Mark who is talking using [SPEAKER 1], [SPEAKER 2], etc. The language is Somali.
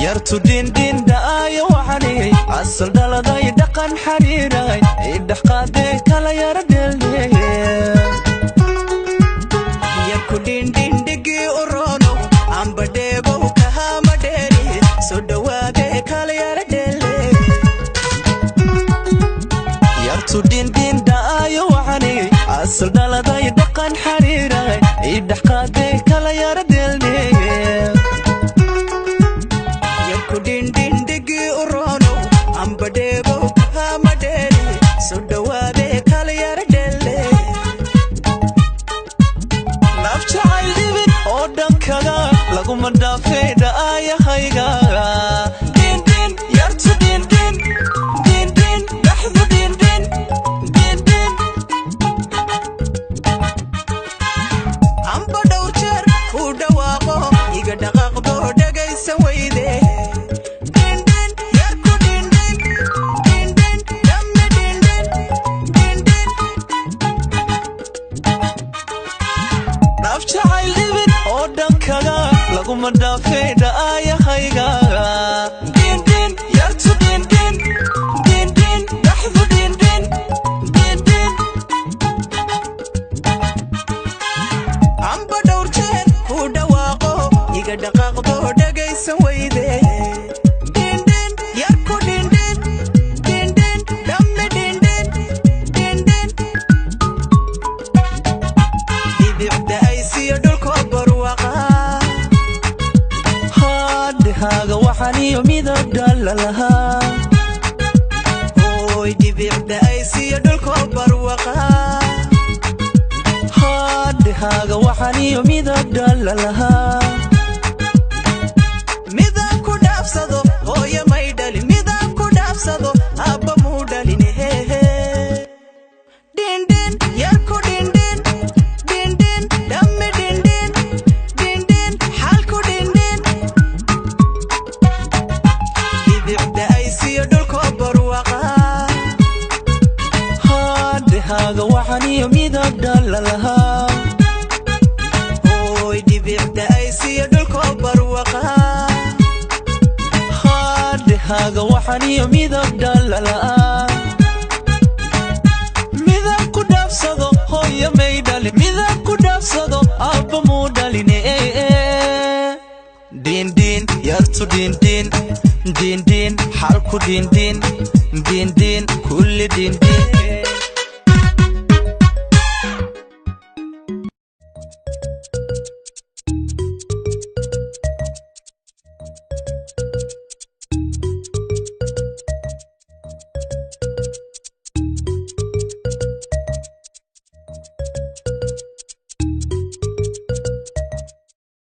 [SPEAKER 1] Yartu dhindhindhaayo waxanay asal dhaladay dhaqan xariiray idhaxqaadee kala yara dheeldheeye.
[SPEAKER 2] Yarku dhindhindhigii u roonow ambadheegow kahama dheeri soo dhowaadee kala yara dheelle.
[SPEAKER 1] Yartu dhindhindhaayo waxanay asal dhaladay dhaqan xariiray idhaxqaadee kala yara dheeldheeye.
[SPEAKER 2] Yarku dhindhindhigii u roonow ambadheegow kahama dheeri soo dhowaadee kala yara dheelle.
[SPEAKER 1] Naf jacayl dhibin oo dhankaga laguma dhaafay dha'ayahayga. Dhindhin yartu dhindhin dhindhin dhaxdu dhindhin dhindhin.
[SPEAKER 2] Amba dhowr jeer ku dhawaaqo iga dhaqaaqdo dhegaysan weyde. Dhindhin yarku dhindhin dhindhin dhamme dhindhin dhindhin.
[SPEAKER 1] Naf jacayl dhibin oo dhankaga laguma dhaafay dha'ayahayga. Dhindhin yartu dhindhin dhindhin dhaxdu dhindhin dhindhin.
[SPEAKER 2] Amba dhowr jeer ku dhawaaqo iga dhaqaaqdo dhegaysan weyde. Dhindhin yarku dhindhin dhindhin dhamme dhindhin dhindhin. Dhibicda aysiyo dhulko barwaqa.
[SPEAKER 1] Haadhehaaga waxaniyo midab dhalalahaa.
[SPEAKER 2] Hooy dhibicda aysiyo dhulko barwaqa.
[SPEAKER 1] Haadhehaaga waxaniyo midab dhalalahaa.
[SPEAKER 2] Midaan ku dhaafsado hooyo may dhalin, midaan ku dhaafsado aabba muu dhalin hehe. Dhindhin yarku dhindhin dhindhin dhamme dhindhin dhindhin xaalku dhindhin. Dhibicda aysiyo dhulko barwaqa.
[SPEAKER 1] Haadhehaaga waxaniyo midab dhalalahaa.
[SPEAKER 2] Hooy dhibicda aysiyo dhulko barwaqa.
[SPEAKER 1] Haadhehaaga waxaniyo midab dhalalaa. Midab ku dhaafsado hooyo may dhalin, midab ku dhaafsado aabba muu dhalin. Dhindhin yartu dhindhin dhindhin xalku dhindhin dhindhin kulli dhindhin.